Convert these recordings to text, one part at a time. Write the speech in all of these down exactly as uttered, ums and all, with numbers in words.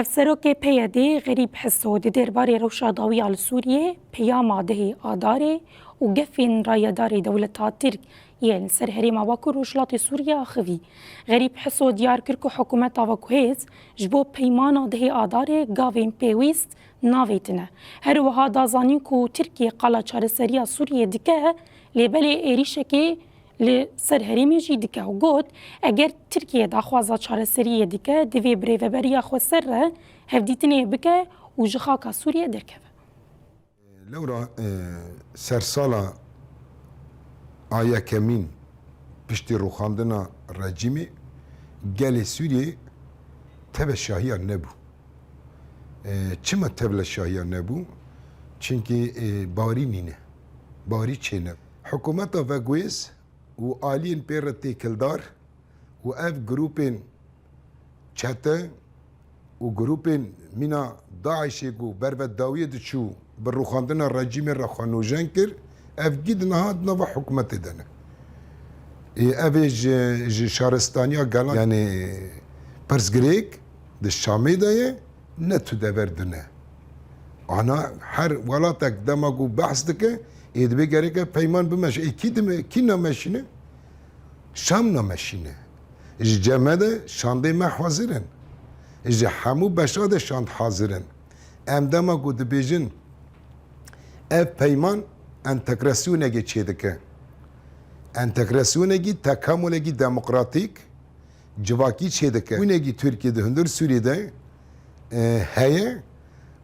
Serokê P Y D'ê Xerîb Hiso di derbarê rewşa dawiya li Sûriyê, peyama dehê Adarê û gefên rayedarê dewleta Tirk yên li ser herêma Bakur Rojhilatê Sûriyê axivî. Xerîb Hiso diyar kir ku hikûmeta veguhêz ji bo peymana dehê Adarê gavên pêwîst navêtine. Her wiha da zanîn ku Tirkiye qala çareseriya Sûriyê dike, lê belê êrîşekê li ser herêmê jî dike û got, eger Tirkiye daxwaza çareseriyê dike, divê bi rêveberiya xweser re hevdîtinê bike û ji xaka Sûriyê derkeve. Lewra, e, sersala a yekemîn piştî rûxandina rejîmê gelê Sûriyê tevle şahiya nebû. E, çima tevle şahiya nebû? Çimkî, e, barî nîne. Barî çênebû. Hikûmeta veguhêz û aliyên pê re têkildar û ev grûpên çete û grûpên mîna DAIŞê ku berve dawiyê diçû bi rûxandina rejîmê re xwe nûjen kir, ev gî di niha di nava hikûmetê de ne. Ê, ev ê ji, ji şaristaniya gelan, yanî pirsgirêk di Şamê de ye, ne tu dever dune. Ana her welatek dema ku behs dike, ê dibê gereke peyman bimeşe. Ê kî dime, kî nameşîne? Şam nameşîne. Ji cem me de şandê me hazir in. Ji hemû beşa de şand hazir in. Em dema ku dibêjin ev peyman entegrasyonekê çêdike. Entegrasyonekî, tekamulekî demokratîk, civakî çêdike. Hûnekî Tirkiye di hundir Sûriyê de, e, heye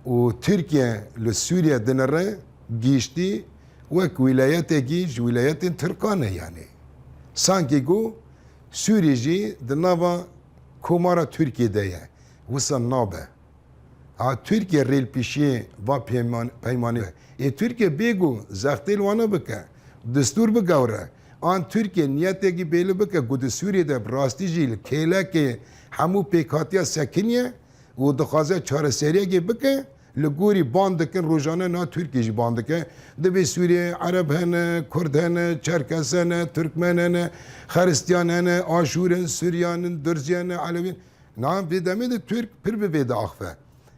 û Tirkiye li Sûriye dinire gihiştî wek wîlayetekî ji wîlayetên Tirkan e yanî. Sankî ku Sûrî jî di nava komara Tirkiye de ye. Wisa nabe. Ha Tirkiye rêlpêşiyê va peyman-, peymanê. Ê Tirkiye bê ku zextê li wana bike, destûr bigewre, an Tirkiye niyetekî bêli bike ku di Sûriyê de bi rastî jî li kêlekê hemû pêkhatiya sekiniye û dixwaze çareseriyekê bike, li gorî ban dikin, rojane niha Tirkiye jî ban dike. Di vê Sûriyê Ereb hene, Kurd hene, Çerkes hene, Tirkmen hene, Xeristiyan hene, Aşûr in, Suryan in, Durzî hene, Elewî in. Niha vê demê de Tirk pir bi vê diaxive.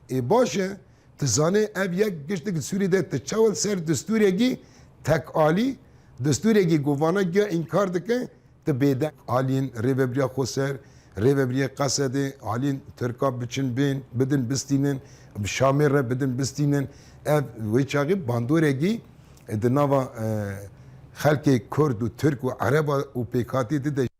Ê baş e, tu zanî ev yek giştik Sûrî de tu çawa li ser destûrekî tekalî, destûrekî ku vana giya înkar dike, tu bêdeng. Aliyên Rêvebiriya Xweser, Rêvebiriyê Qesedê, aliyên Tirka biçin bên, bidin bistînin, bi Şamê re bidin bistînin. Ev wê çaxê bandorekî di nava, e, xelkê Kurd û Tirk û Ereba û pêkhatî dide.